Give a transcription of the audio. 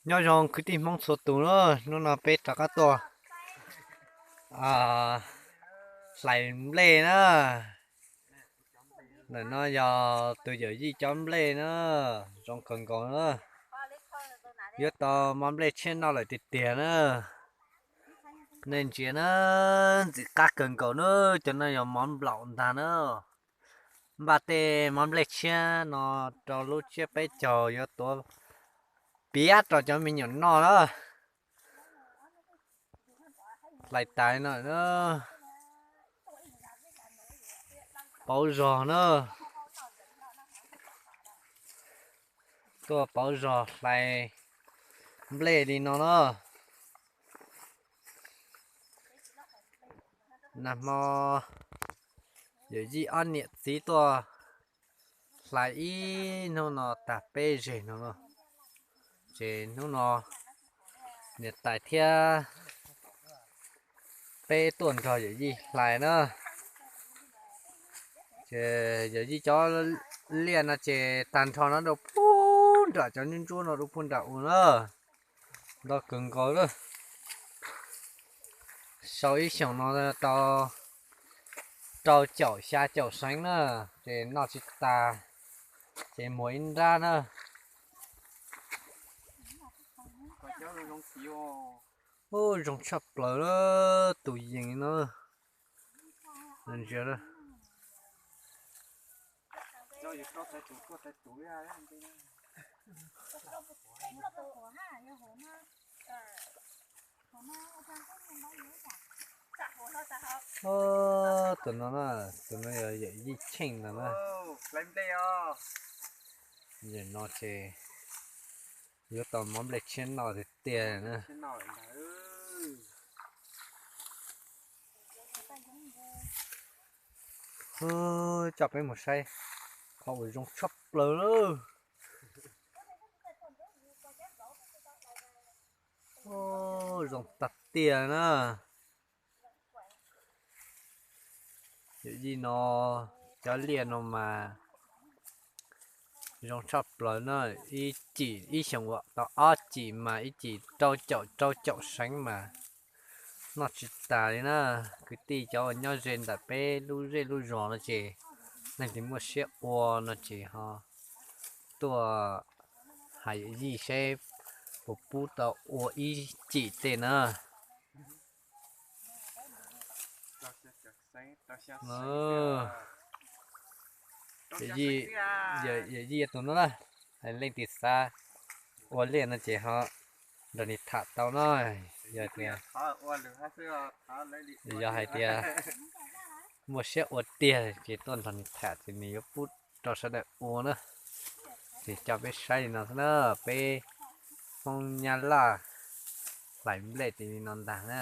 Nyob zoo kwv tij Hmoob txhua tus na, hnub no peb rov qab tuaj hlais nplej na. Ntawm no yog tus yawm yij cov nplej na, zoo kawg nkaus na. Yuav tau mov nplej tshiab noj lawm tiag tiag na. Nej ntsia na, ntxim qab kawg nkaus na, cov no yog mov nplaum ntag na. Npaj tej mov nplej tshiab no rau lub tsiab peb caug yuav tuav piab rau cov me nyuam noj na. Hlais tas no, pauv zog na, tuaj pauv zog hlais nplej li no na. Nag hmo yawm yij ob niam txiv tuaj hlais ib hnub no tag peb zeg no no, ces hnub no niam tais thiab peb tuaj nrog yawm yij hlais na. Ces yawm yij cov liaj no ces tag nrho no rau puag nram cov ntsuab ntsuab no rau puag nram u na. Ntau kawg nkaus lawm. Sau ib xyoos no tau rau caum xya caum seev na, ces noj tsis tas, ces muag ib nrab na. Ub, zoo tshaj plaws na, tus yees no. Ntsia na. Ub, tus no na, tus no yog yawm yij Cheej ntag na. Yawm no ces yuav tau mov nplej tshiab noj tiag tiag na. Coj peb mus saib qhov uas zoo tshaj plaws lawm. Zoo tag tiag na. Yawm yij no cov liaj no mas zoo tshaj plaws na, ib cim ib xyoos ua tau ob cim mas ib cim rau caum rau caum seev mas noj tsis tas li na. Kwv tij cov uas nyob ze ntawm peb lub zej lub zos no ces leej twg muaj siab ua no ces ho tuaj hais yawm yij seb puas pub tau ua ib cim tej na. Yawm yij tus no na, leej twg xav ua liaj no ces ho nrog nws tham tau na. Yog tias, yog hais tias muaj siab ua tiag ces tuaj nrog nws tham ces nws yuav pub rau sawv daws ua na. Ces coj peb saib li no xwb na, peb Hmoob Nyab Laj hlais nplej ces li no ntag na.